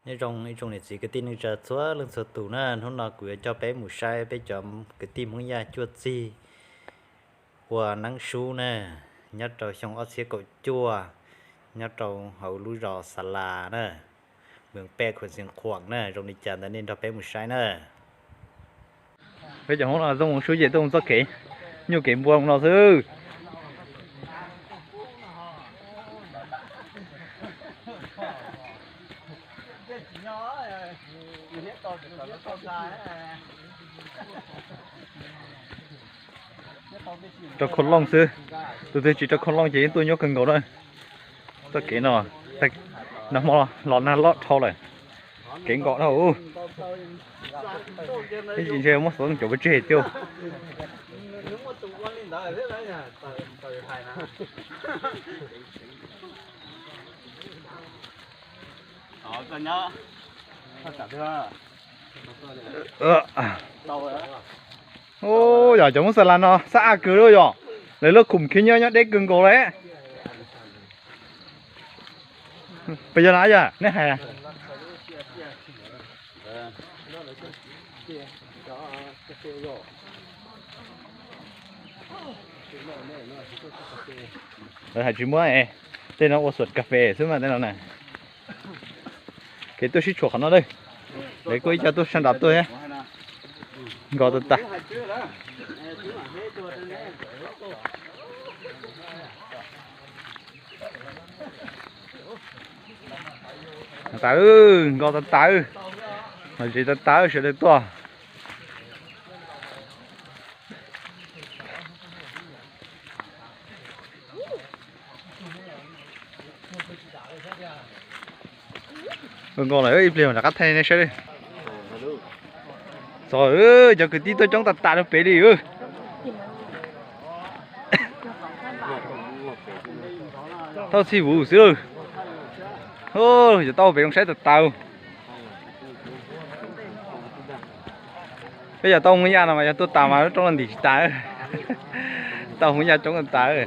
Nyob zoo ib tsoom niam txiv kwv tij neej tsa txhua leej txhua tus na, hnub no kuv yuav coj peb mus saib peb cov kwv tij Hmoob Yaj cuaj txig ua neeb sub na, nyob rau xyoo ob txhiab kaum cuaj, nyob rau hauv lub zos Xa Las na, moos Pej, khuam Xeev Khuam na, zoo li cas ntawd nej nrog peb mus saib na. Peb cov Hmoob no zoo mus sub ces tuaj mus txoj kev nyuaj kev npua no xwb. Rau khau looj xwb, tus twg tsis rau khau looj ces yeej tuaj nyuaj kawg nkaus na. Txoj kev no, nag hmo los nag loj dhau lawm, kev nkos dhau. Ib tsis ntshe muab xov tooj cov pov tseg tiag. Yog cov Hmoob Xa Las no xab a kawg li yom, lawv lub khum khib nyob nyob deb kawg nkaus li. Puas yog na yom, nej hais. Lawv hais tsis muab, tej no ua xuam kas fes xwb mas tej no na. Kev tuaj sib tshuam qhov no lawm, lawv kuj ib co tuaj sab nram tuaj thiab. Nkos tas tas. Tas tas, nkos tas tas, los zis tas tas sawv daws tuaj. Nkos lawm, ib pliag rov qab thaij nej saib. Txog, cov kwv tij tuaj coob tas tas rau pem li. Tau txhij vuv xwb lawm. Cov tau pem zoo saib tas tas. Peb cov tau Hmoob Yaj no mas yog tuaj tas mas lub roob los ntim tsis tas. Tau Hmoob Yaj coob tas tas.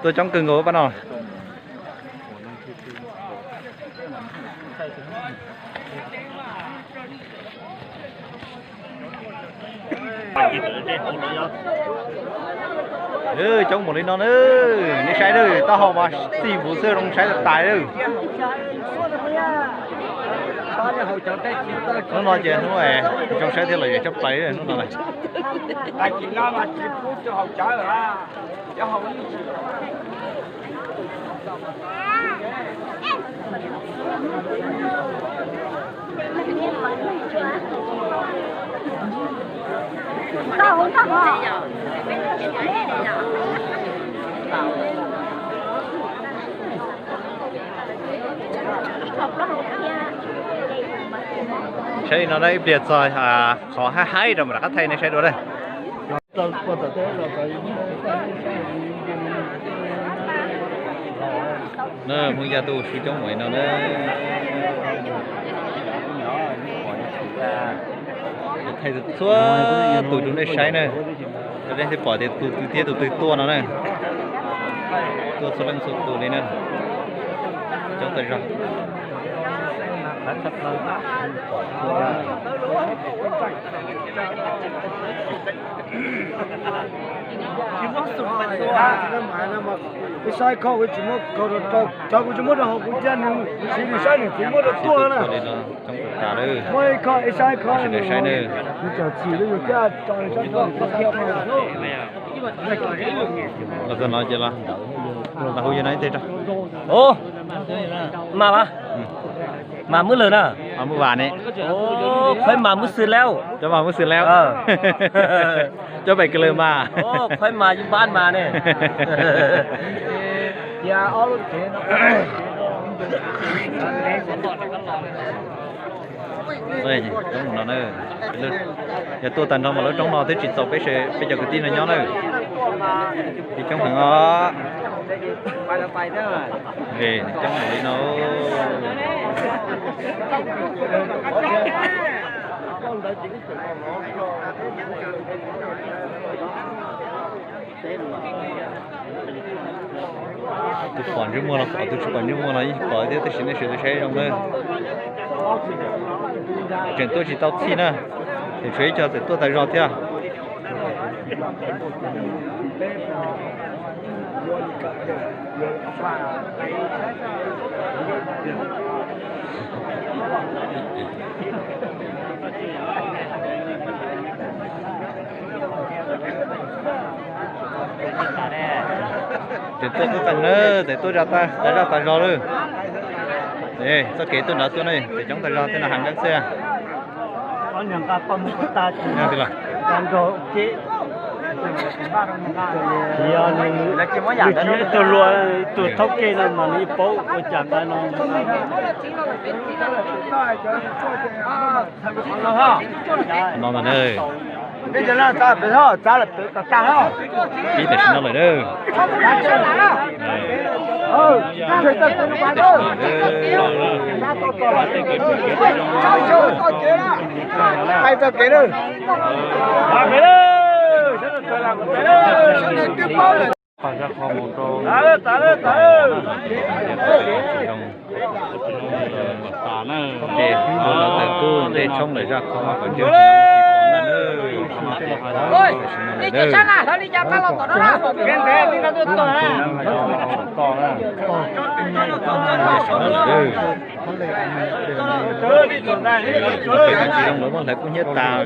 Tuaj coob kawg nkaus pab no. Coob npaum li no na, nej saib na, taub hau mas txij vuv xwb zoo saib tas tas lawm. Hnub no ces hnub zoo saib thiab los yog tsob plais hnub no lawm. Saib li no na, ib pliag txog qhov haib haib rau mam rov qab thaij nej saib dua na. Na, Hmoob Yaj tuaj sub coob ua li no na. Thaij txhua tus rau nej saib na, rau nej thiaj pom tias tus twg thiab tus twg tuaj no na. Tuaj txhua leej txhua tus li na. Coob tas zog. Ib saib kho kuv tsis muab, cov kuv tsis muab rau hauv kuv cia nws siv nws saib nws txiv muab rau tuaj na. Muab ib kho ib saib kho nws cov txim li yus thiaj tso nws sab nraud. Los txog no ces los, los hu yog no ib teg rau. Ub, mas, mas mwb lwm na. Mas mwb vas ne. Ub, khuaib mas mwb xwb lawm. Cov mas mwb xwb lawm. Cov pem kws lwm mas. Ub, khuaib mas yub npab mas ne. Roob no na, yog tuaj tag nrho mas lub roob no twb tsis txaus peb, peb cov kwv tij no nyob na. Coob heev os. Coob li no. Tus pom ntsej muag los pom, tus tsis pom ntsej muag los yeej pom thiab, tab sis nej sawv daws saib zoo nawb. Tseem tuaj tsis tau txhij na, tseem tshuav ib co txawm tuaj tas zog thiab. Tseem tuaj tub tees na, tseem tuaj tas zaj tas zog lawm. Txoj kev tuaj nrad tuaj ne, tseem coob tas zog tej no heev xwb. Tus luag, tus thauj kev no mas nws paub ua cas ntawd no. No ntag na. Pib tam sim no lawm na. Pais txoj kev na. Dej, lawv tawm kub dej tshoob lawm zaj qhov no kom ntseg. Lawv muab hlawv kub hnyiab tas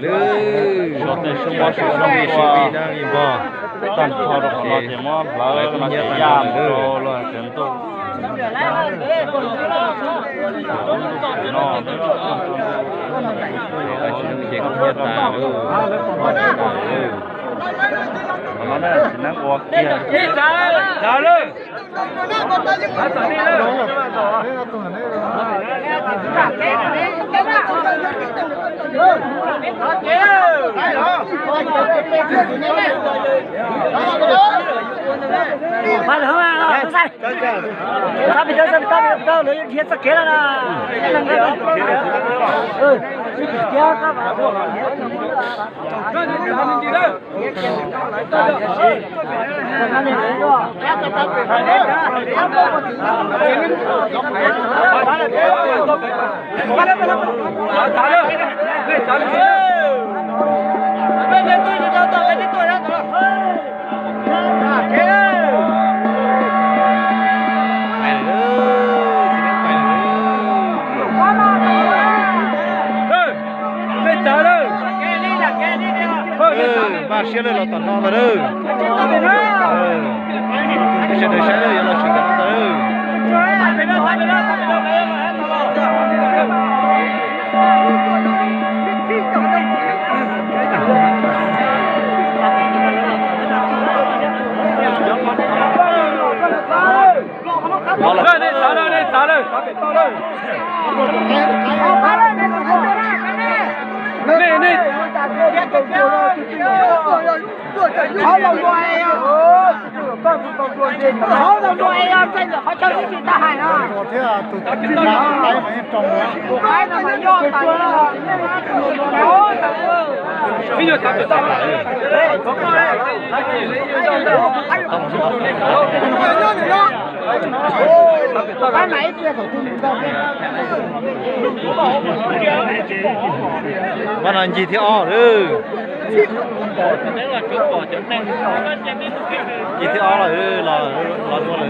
lawm. Tag nrho rau qhov no ces muab hlawv no ces ya mus rau luag tias ntuj. Tsis zoo ces kub hnyiab tas lawm. Qhov no na tsis neeb ua kiag. Npaj siab lawm los tom no ntag lawm. Sawv daws saib lawm yuav los tsis tom no ntag lawm. Pab no ncig thib ob lawm. Ncig thib ob lawm, los dua lawm.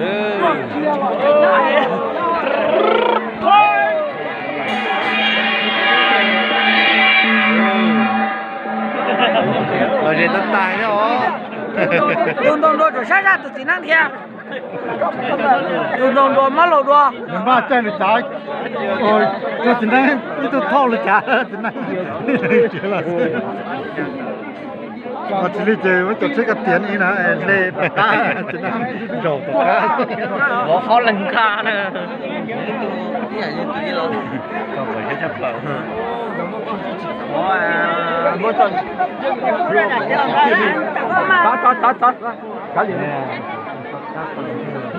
Los ze tag tag thiab os. Tus ntaus nruas tseem sab zaj tus txiv neeb thiab. Tus ntaus nruas mab laus dua. Nws maj caij nws cav, tus txiv neeb ib tug thauj li cas txiv neeb. Tsis li ces muab cov tsheb koj tiav ib na, hle rov qab, txiv neeb zaum rov qab. Vov qhob leeg nqa na.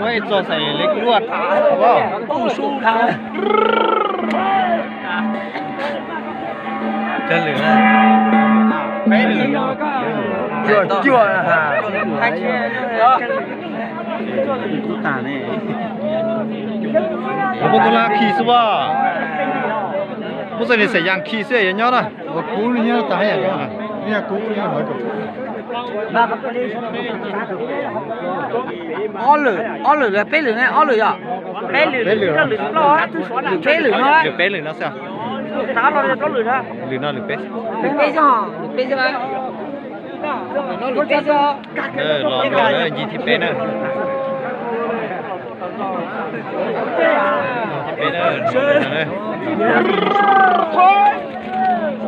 Ua ib txoj xais li luaj. Cov lwm, peb lwm no. Cuaj cuaj. Muaj tus laj khi xwb as. Muaj txoj niag xais yas khi xwb yuav nyob na. Kuv nyob tas yam. Kuv Ob lwm, ob lwm los peb lwm ne, ob lwm yom? Peb lwm, lwm peb lwm no. Lwm peb lwm no xwb. Lwm no lwm peb. Lwm peb xwb, lwm peb xwb. Lwm peb xwb. Los los ncig thib peb na.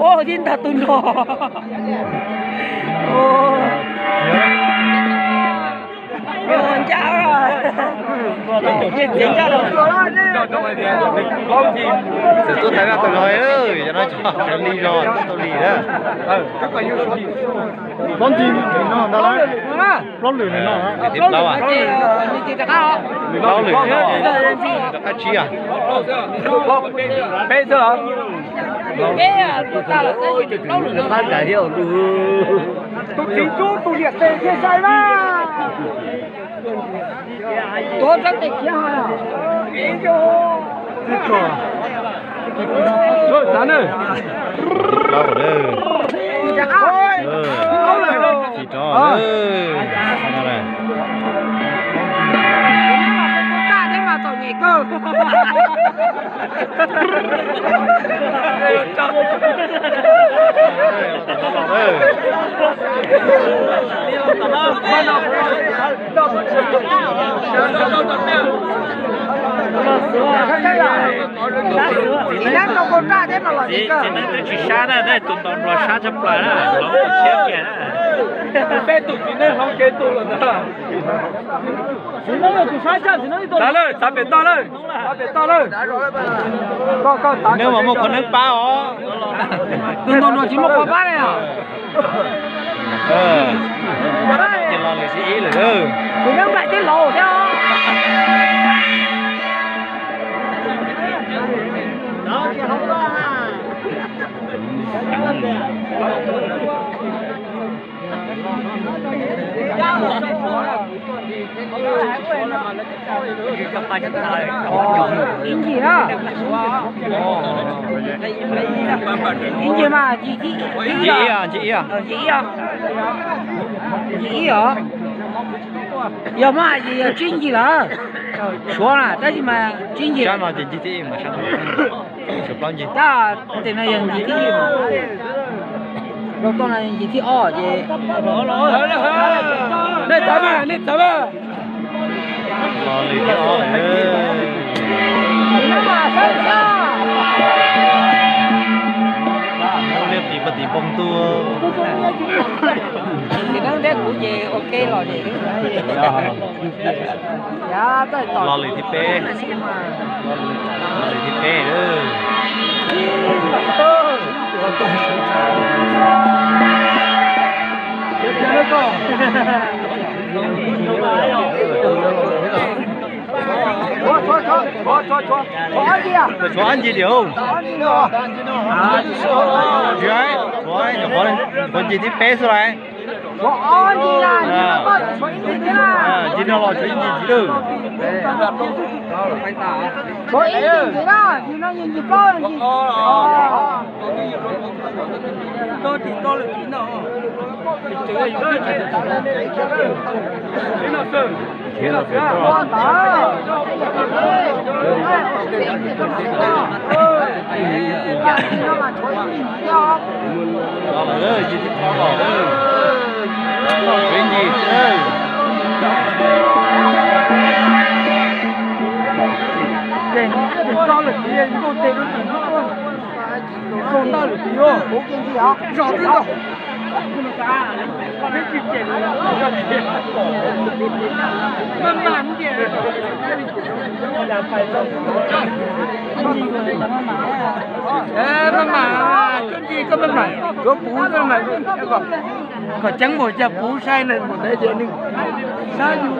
Ua tib ntag tus no. Ncaj, txiav ncaj los. Txawm tuaj tau vaj tau zog, yog no sawv li zog tuaj tau li na. Plaub lwm no ntag lauj. Plaub lwm no. Plaub lwm no. Rov qab tsib. Peb xwb os. Tus txiv ntxub tus niam tes thiaj sai na. Tuav txoj tes khiav hos. Plaub lawm. Tsis rov lawm. Tag thiab mas txom nyem kawg. Txiv neeb twb tsis sab na, nej tus ntaus nruas sab tshaj plaws na, hloov tus tshiab kiag na. Peb tus txiv neeb hloov kev tus lawm ntag. Txav lawm, txav pem toj lawm, txav pem toj lawm. Neb mas muaj qhov neeb pab os. Tus ntaus nruas tsis muaj qhov pab li os. Ces los lwm thib ib lawm. Tus neeb nplaim twb laus thiab os. Ib ncig na. Ib ncig mas ncig ib, ncig ib os. Ncig ib os. Yog mas yog tsib ncig lawm. Suav na, tab sis mas tsib ncig. Sab no ces ncig thib ib mas sab no. Sab plaub ncig. Tab tes no yog ncig thib ib. Rau toj no ncig thib ob ces. Nej txav mas, nej txav mas. Los lwm thib ob lawm. Muab liab tis paj tis npoo tuaj. Txiv neeb thiab kuv ces ua ke los ces. Los lwm thib peb. Los lwm thib peb lawm. Tshuav ob ncig diam. Tshuav ncig thib peb xwb lauj. Ncig no los tshuav ib ncig thiab lawm. Tshuav ib ncig ntxiv na, ncig no yog ncig plaub. Tshuav ib ncig xwb. Tes no tes rau lawm tis, nkauj tes rau tis no, nkauj ntawj lawm tis, zos twb zos. Maj mam, tsob ntsis koj maj mam, koj puv maj mam, kom ceeb mus cas puv sai na, mus ntawd ces nws sab yus.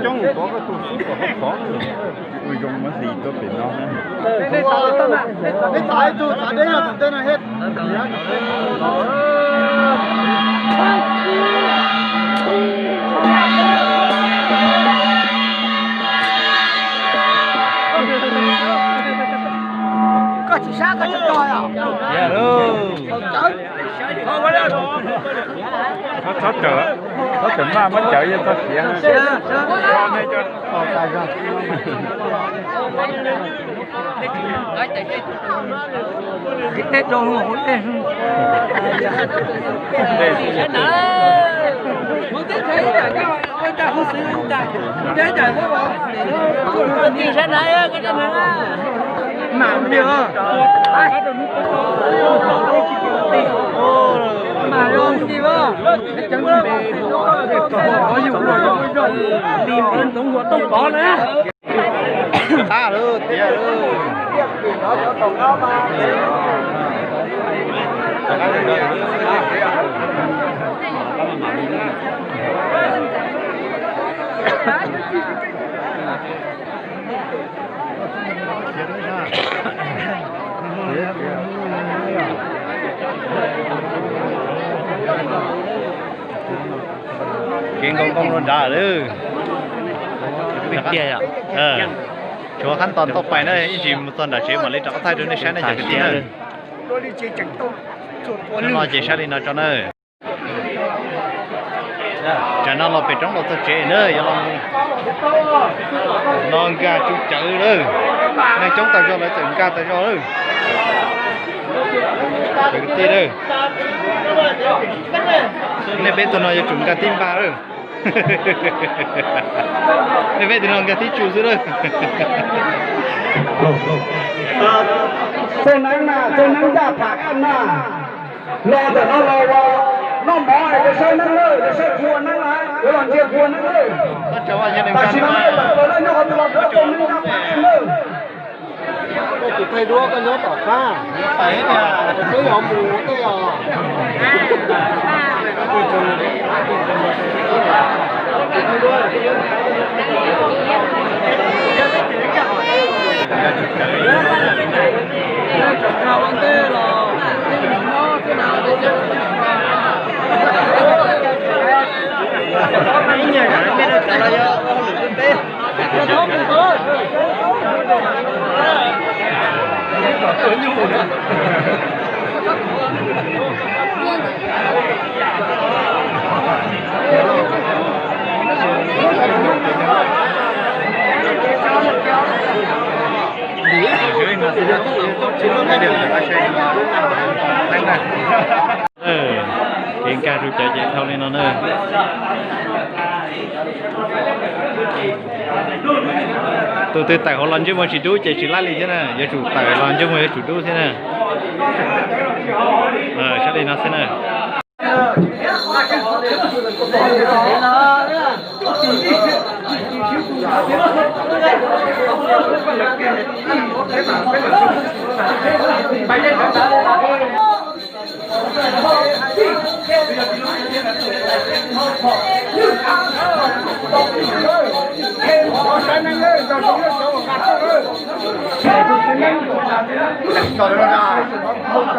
Coob mus pov koj tus xib kom hauv qhov. Ua zoo muab hli tuaj pem no na. Koj tsis sab koj tsis tog os. Txhob cawm, txhob cawm maj, muab cawv yog txog siav. Qab lawm, tiav lawm. Kev nkaum nkoos rau nrad lawm. Tshuav qab tos tauj pais na, ib ntsis mus txog nram tsev mam li rov qab thaij rau nej saib na cov kwv tij na. No ces saib li no tso na. Tsam no los pem roob los txog tsev na, yuav los mus no nkag tsuj cawv lawm. Neeg coob tas zog lawv txawm nkag tas zog lawm. Cov kwv tij lawm, nej peb tug no yuav tsum nkag tib npag lawm. Nej peb tug no nkag tib tsu xwb lawm. Txoj neeb na, txoj neeb ncaj pham kaj na. Los ntawm no los noj mov es saib neeb lawm, saib kua neeb na, yuav los ntsia kua neeb lawm. Tam sim no nej tawm plaws na, nyob qhov twg los nrog txoj neeb ncaj pham kaj lawm. Koj tus thaij duab koj nyob tom qab, peb yuav mus tej os. Kev nkag tsuj cawv ces dhau li no na. Tus twg tawm hauv los ntsej muag tsis dub ces tsis laib li thiab na, yuav tsum tawm los ntsej muag yuav tsum dub thiab na. Saib li no xwb na.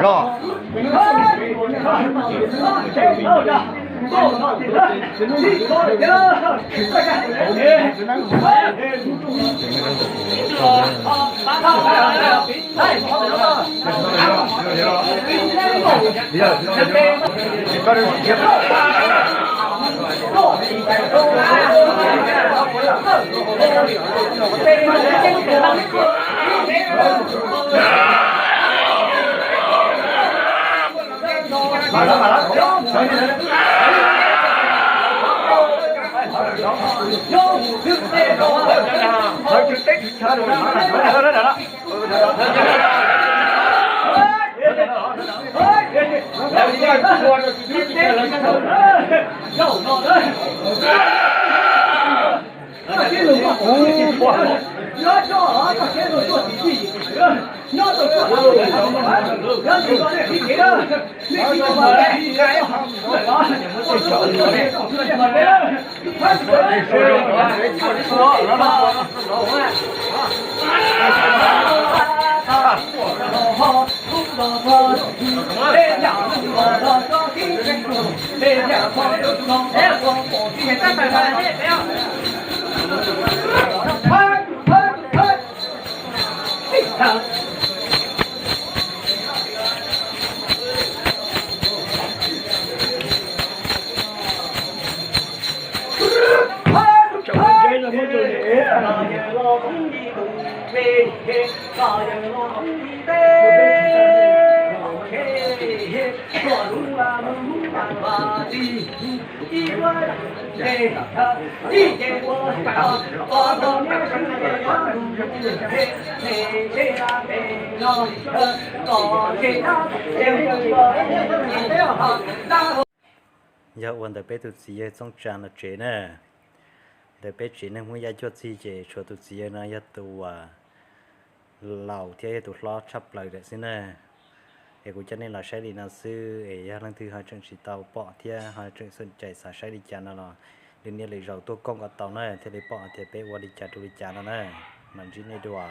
Los. Yog ua ntawm peb tus txiv yawg Txooj Tsa no tsev na. Ntawm peb tsev neeg Hmoob Yaj Cuaj Txig ces tshuav tus txiv yawg no yog tus uas laus thiab yog tus hlob tshaj plaws lawm xwb na. Es kuv coj nej los saib li no xwb es yog leej twg ho tseem tsis tau pom thiab ho tseem xom cai xav saib li cas no los lwm niaj lwm zaus tuaj koom kom tau na thiaj li pom tias peb ua li cas rau li cas no na. Mam ntsib nej dua.